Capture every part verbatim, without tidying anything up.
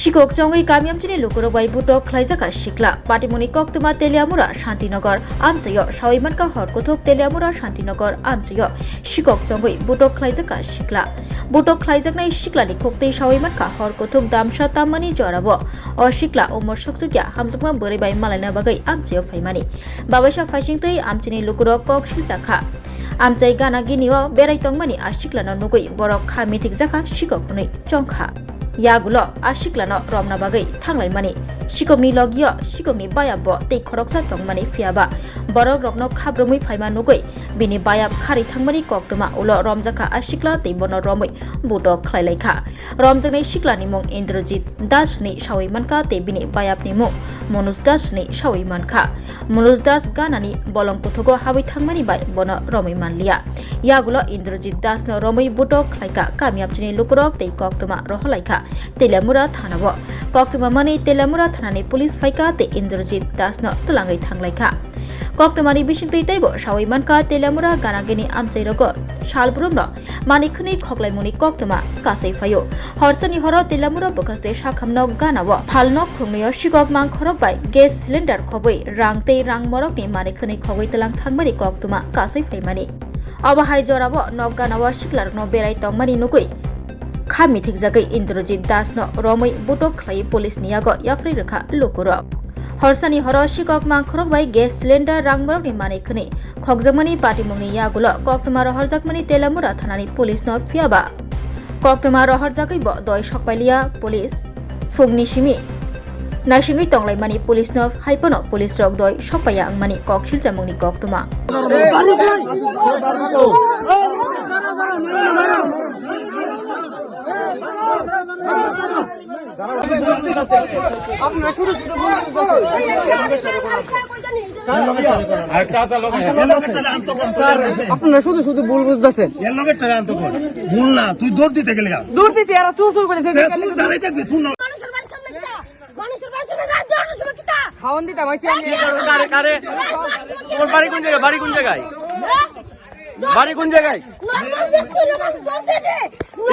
Sikok chongwi kami amchini lukurok bai butok khlaijak kha sikla. Patimoni koktwma Teliamura Shantinagar amchaio sawi mankha hor kuthuk Teliamura Shantinagar amchaio sikok chongwi butok khlaijak kha sikla. Butok khlaijaknai siklani khuktwi sawi mankha hor kuthuk damsa tammani jorabo. O sikla umor sukchukya hamjakma bwrwi bai malaina bagwi amchaio phaimani. Babaisa phaisingtwi amchini lukurok kok siljakha. Amchai gana ginio berai tongmani a siklano nugwi borok kha mithikjakha sikok hwnwi chongkha. Yagulo a siklano romna bagwi thanglaimani. Sikokni logio sikokni bayapbo tei khoroksa tongmani phiyaba borok rokno khabrumwi phaima nugwi bini bayap kharwi thangmani koktwma ulo romjakha a sikla tei bono romwi butok khlailaikha. Romjaknai siklani mung Indrajit Das hwnwi sawi mankha tei bini bayapni mung Manoj Das hwnwi sawi mankha. Manoj Das ganani bolong kuthugo habwi thangmani bai bono romwi manliya. Yagulo Indrajit Dasno romwi butok khlaikha kami amchini lukurok tei koktwma rohorlaikha Teliamura thanao. Koktwma manwi Teliamura thanani police phaikha tei Indrajit Dasno twlangwi thanglaikha. Koktwmani bisingtwi teibo sawi mankha Teliamura ganagini amchairogo salbrumno Manik khwnwi khoklaimungni koktwma kasai phaio. Horsani horo Teliamura bwkhaste sakhamno ganao phalnok khungnwio sikok mangkhorok bai gas cylinder khobwi rang tei rang morokni manik khwnwi khogwi tlang thangmani koktwma kasai phaimani. Obo hai jorao nok ganao siklarokno berai tongmani nugwi kha mithikjagwi Indrajit Dasno romwi butok khlaiwi police ni yago yapharwi rwkha lukurok. Horsani horo sikok mangkhorok bai gas cylinder rang morokni manik khwnwi khokjakmani patimungni yagulo koktwma rohorjakmani Teliamura thanani police no phiyaba koktwma rohorjagwi bo doi sokpailiya police phungni simi naisingwi tonglaimani police no haiphano police rok doi sokpaiya wngmani kok silchamungni koktwma. আপনারা শুধু শুধু ভুল বুঝতেছেন। এর লগে তারা আনতো কোন? ভুল না, তুই দৌড় দিতে গেলে গা। দৌড় দিতে এরা চুর চুর করে তে তুই দাঁড়াই থাকবি, তুই না। মানুষের বাড়ির সামনে কিতা? মানুষের বাড়ির সামনে রাত দেড়টার সময় কিতা? খাওয়ান দিতে আমার এই কারে, কারে? রাত দেড়টার সময় কিতা? তোমার বাড়ি কোন জায়গায়? বাড়ি কোন জায়গায়? হ্যাঁ? বাড়ি কোন জায়গায়? নর্মাল যে তুই আমার দৌড় দিতে।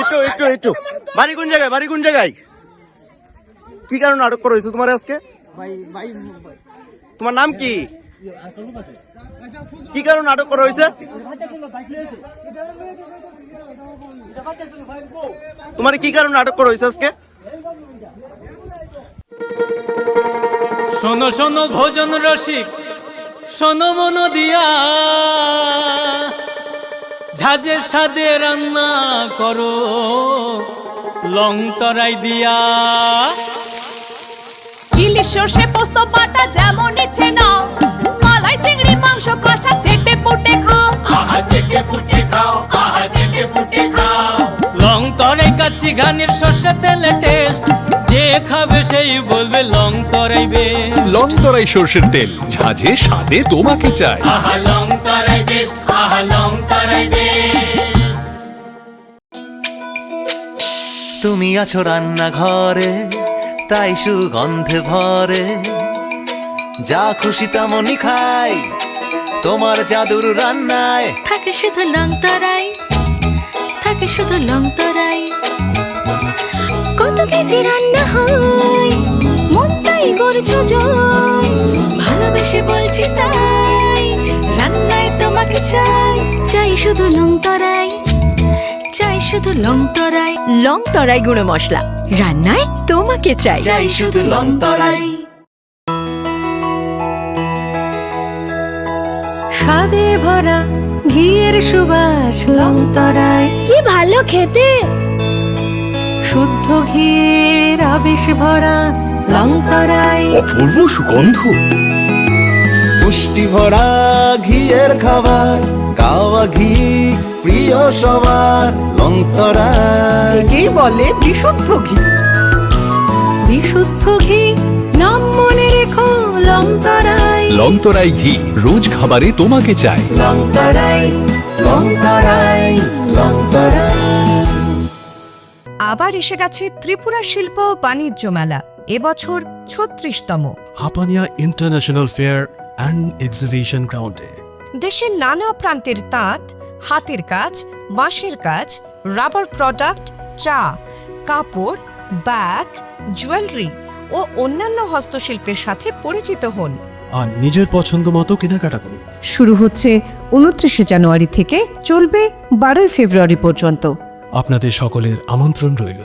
একটু, একটু, একটু। বাড়ি কোন জায়গায়? বাড়ি কোন জায়গায়? কি কারণে আটক করা হয়েছে তোমার আজকে? ভাই, ভাই, তোমার নাম কি? কি কারণে আটক করা হয়েছে? তোমার কি কারণে আটক করা হয়েছে আজকে? শোনো শোনো ভোজন রসিক, শোনো মন দিয়া, ঝাঁঝের স্বাদে রান্না করো লং তরাই দিয়া। ইলিশ সর্ষে পোস্ত বাটা যেমন ইচ্ছে নাও, মালাই চিংড়ি মাংস কষা চেটে পুটে খাও। আহা চেটে পুটে খাও, আহা চেটে পুটে খাও। লং তরাই কাচ্চি ঘানির সর্ষে তেলে টেস্ট, যে খাবে সেই বলবে লং তরাই বেস্ট। লং তরাই সর্ষের তেল, ঝাঁঝে স্বাদে তোমাকে চাই। আহা লং তরাই বেস্ট, আহা লং তরাই বেস্ট। তুমি আছো রান্নাঘরে, তাই সুগন্ধে ভরে। যা খুশি তেমনই খাই, তোমার জাদুর রান্নায়। থাকে শুধু লং তরাই, থাকে শুধু লং তরাই। কত কেজি রান্না হয়, মন তাই করছো জয়। ভালোবেসে বলছি তাই, রান্নায় তোমাকে চাই। চাই শুধু লং তরাই, চাই শুধু লং তরাই। লং তরাই গুঁড়ো মশলা, রান্নায় তোমাকে চাই। চাই শুধু লং তরাই। স্বাদে ভরা ঘিয়ের সুবাস লং তরাই। কি ভালো খেতে! শুদ্ধ ঘিয়ের আবেশ ভরা লং তরাই। অপূর্ব সুগন্ধ। পুষ্টি ভরা ঘিয়ের খাবার, কাওয়া ঘি প্রিয় সবার লং তরাই। একেই বলে বিশুদ্ধ ঘি। বিশুদ্ধ ঘি, নাম মনে রেখো লং তরাই। লং তরাই ঘি, রোজ খাবারে তোমাকে চাই। লং তরাই, লং তরাই, লং তরাই। আবার এসে গেছে ত্রিপুরা শিল্প বাণিজ্য মেলা, এবছর ছত্রিশতম। Hapania international fair and exhibition গ্রাউন্ডে। দেশের নানা প্রান্তের তাঁত, হাতের কাজ, বাঁশের কাজ, রাবার প্রোডাক্ট, চা, কাপড়, ব্যাগ, জুয়েলারি ও অন্যান্য হস্তশিল্পের সাথে পরিচিত হন। আর নিজের পছন্দ মতো কেনাকাটা করুন। শুরু হচ্ছে উনত্রিশে জানুয়ারি থেকে, চলবে বারোই ফেব্রুয়ারি পর্যন্ত। আপনাদের সকলের আমন্ত্রণ রইল।